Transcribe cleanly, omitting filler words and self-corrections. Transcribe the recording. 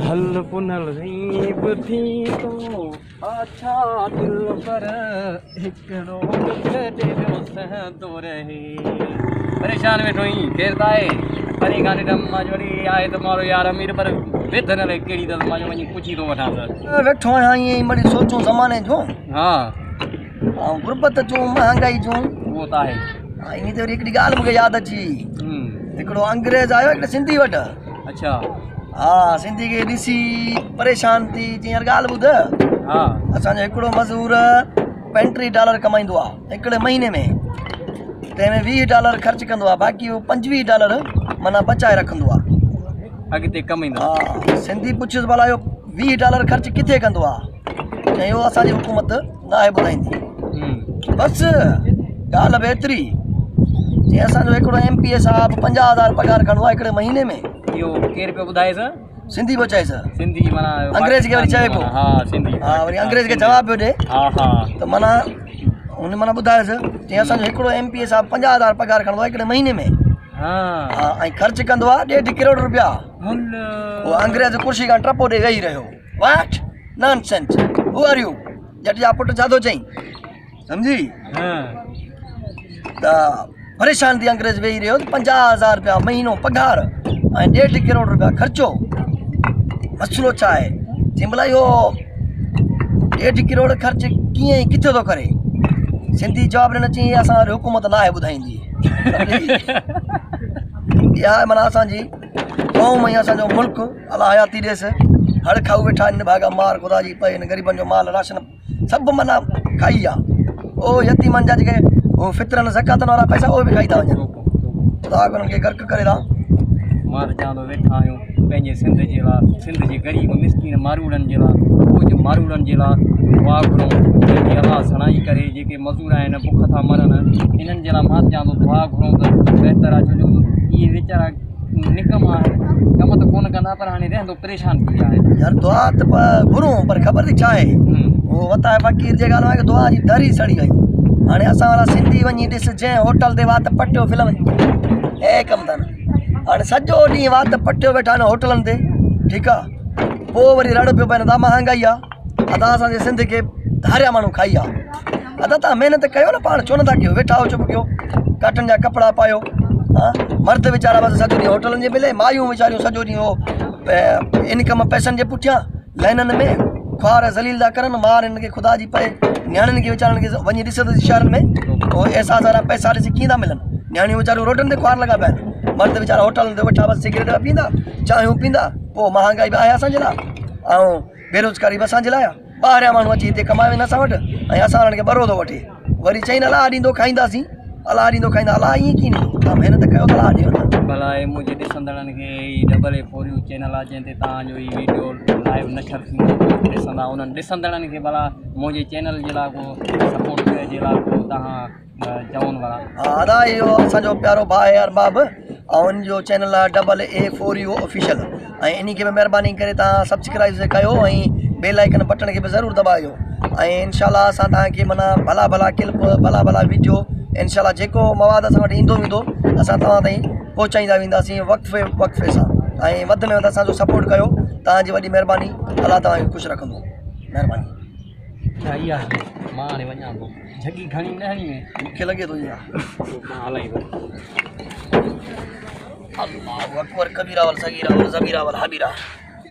هل پنهل ري ٻڌي ٿو آڇا دلبر هڪڙو ڏک ڏيو سهندو رهي. پريشان ويٺو آهين خير ته آهي پري کان ڏٺم مان چيو اڙي آهي ته مارو يار امير پر ويڌن الائي ڪهڙي اٿس مان چيو وڃي پڇي ٿو وٺانس. ويٺو آهيان ائين ئي مڙئي سوچون زماني جون. ها. ۽ غربت جون مهانگائي جون. اهو ته آهي. ها انهي تي وري هڪڙي ڳالهه مون کي ياد اچي وئي. هڪڙو انگريز آيو هڪڙي سنڌي وٽ. اڇا. ها سنڌي کي ڏسي پريشان ٿي چيائين يار ڳالهه ٻڌ. ها. اسان جو هڪڙو مزور 35 ڊالر ڪمائيندو آ هڪڙي مهيني ۾ تنهن ۾ 20 ڊالر خرچ ڪندو آ باقي هو 25 ڊالر معنيٰ بچائي رکندو آ. اڳتي ڪم ايندو. ها سنڌي پڇيس ڀلا اهو 20 ڊالر خرچ ڪٿي ڪندو آ؟ چيائين اهو اسان جي حڪومت ناهي ٻڌائيندي. بس ڳالهه به ايتري. چي اسان جو هڪڙو ايم پي اي صاحب 50 هزار پگهار کڻندو آهي هڪڙي مهيني ۾. اهو ڪير پيو ٻڌائيس؟ سنڌي پيو چئيس. سنڌي معنيٰ انگريز کي وري چئي پيو. ها سنڌي. ها وري انگريز کي جواب پيو ڏي. ها ها. ته معنيٰ هن معنيٰ ٻڌايس چي اسان جو هڪڙو ايم پي اي صاحب 50 هزار پگهار کڻندو آهي هڪڙي مهيني ۾. ها. ها ۽ خرچ ڪندو آهي ڏيڍ ڪروڙ روپيا. هو انگريز ڪرسي کان ٽپو ڏئي ويهي رهيو. What nonsense who are you ڄٽ جا پٽ ڇا ٿو چئين سمجهي ته پريشان ٿي انگريز ويهي رهيو ته 50 هزار روپيا مهينو پگهار ۽ ڏيڍ ڪروڙ روپيا خرچو مسئلو ڇا آهي چئي ڀلا اهو ڏيڍ ڪروڙ خرچ ڪيئن ۽ ڪٿي ٿو ڪري سنڌي جواب ڏنو چئي اسان واري حڪومت ناهي ٻڌائيندي اها معنيٰ اسانجي قوم ۽ اسانجو ملڪ الله حياتي ڏيس هڙ کائو ويٺا آهن نڀاڳا مار خدا جي پئي هن غريبن جو مال راشن سڀ معنيٰ کائي ويا او يتيمن جا جيڪي هو فطرن زڪواتن وارا پئسا اهي به کائي ٿا وڃن خدا انهن کي غرق ڪري ٿا. مان ته چوان ٿو ويٺا آهيون پنهنجي سنڌ جي لاء سنڌ جي غريب مسڪين ماروئڙن جي لاء ڪجهه ماروئڙن جي لاء دعا گهرون جنهن جي الله سڻائي ڪري جيڪي مزور آهن بک ٿا مرن انهن جي لاء مان ته چوان ٿو دعا گهرون ته بهتر آهي ڇو جو اهي ويچارا نڪما آهن ڪم ته ڪونه ڪندا پر هاڻي رهندو پريشان ٿي ويا آهن. يار دعا ته گهرون پر خبر اٿئي ڇا آهي هو وتائي فقير جي ڳالهه آهي دعا جي در ئي سڙي وئي هاڻي اسان وارا سنڌي وڃي ڏس جنهن هوٽل تي وات پٽيو فلم اي ڪم اٿن هاڻي سڄو ڏينهن وات پٽيو ويٺا آهن هوٽلن تي ٺيڪ آهي پوء وري رڙ پيو پئن ادا مهانگائي آهي ادا اسان جي سنڌ کي ڌاريا ماڻهو کائي ويا ادا تان محنت ڪيو نه پاڻ ڇو نٿا ڪيو ويٺا آهيو چپ ڪيو ڪاٽن جا ڪپڙا پايو ها مرد ويچارا بس سڄو ڏينهن هوٽلن جي ملي مايون ويچاريون سڄو ڏينهن هو انڪم پئسن جي پٺيان لائنن ۾ خوار ذليل ٿا ڪرن مار هن کي خدا جي پئي نياڻين کي ويچارن کي وڃي ڏس ته شهرن ۾ هو احساس وارا پئسا ڏس ڪيئن ٿا ملن نياڻيون ويچاريون روڊن تي خوار لڳا پيا آهن مرد ويچارا هوٽلن تي ويٺا بس سگريٽ پيا پيئندا چانهيون پيئندا پوء مهانگائي به آهي اسان جي لاء ۽ بيروزگاري به اسان جي لاء آ. ٻاهريان ماڻهو اچي هتي ڪمائي ويندا اسان وٽ ۽ اسان وارن کي ٻرو ٿو وٺي. وري چئين الله ڏيندو کائينداسين. الله ڏيندو کائيندا الله ائين ڪيئن ڏيندو. توهان محنت ڪيو ته الله ڏيو نه. ڀلا اي منهنجي ڏسندڙن کي هي double A four you channel آ جنهن تي توهان جو هي ويڊيو لائيو نشر ٿيندو ڏسندا انهن ڏسندڙن کي ڀلا منهنجي چينل جي لاء ڪو سپورٽ جي لاء ڪو توهان چون ڀلا. ها ادا اهو اسان جو پيارو ڀاء آهي ارباب ۽ ان جو چينل آهي double A four U official ۽ انهي کي به مهرباني ڪري توهان سبسڪرائب ڪيو ۽ بيل آئيڪن بٽڻ کي به ضرور دٻايو ۽ انشاء الله اسان توهان کي معنيٰ ڀلا ڀلا ڪلپ ڀلا ڀلا ويڊيو انشاء الله جيڪو مواد اسان وٽ ايندو ويندو اسان توهان تائين پهچائيندا وينداسين وقفي وقفي سان ۽ وڌ ۾ وڌ اسان جو سپورٽ ڪيو توهان جي وڏي مهرباني الله توهان کي خوش رکندو مهرباني. اها مان هاڻي وڃان ٿو. جهڳي گهڻي نه هڻي ۾. مون کي لڳي ٿو اها. مان هلائين ٿو. الله اڪبر ڪبيرا ول صغيرا ول زبيرا ول حبيرا.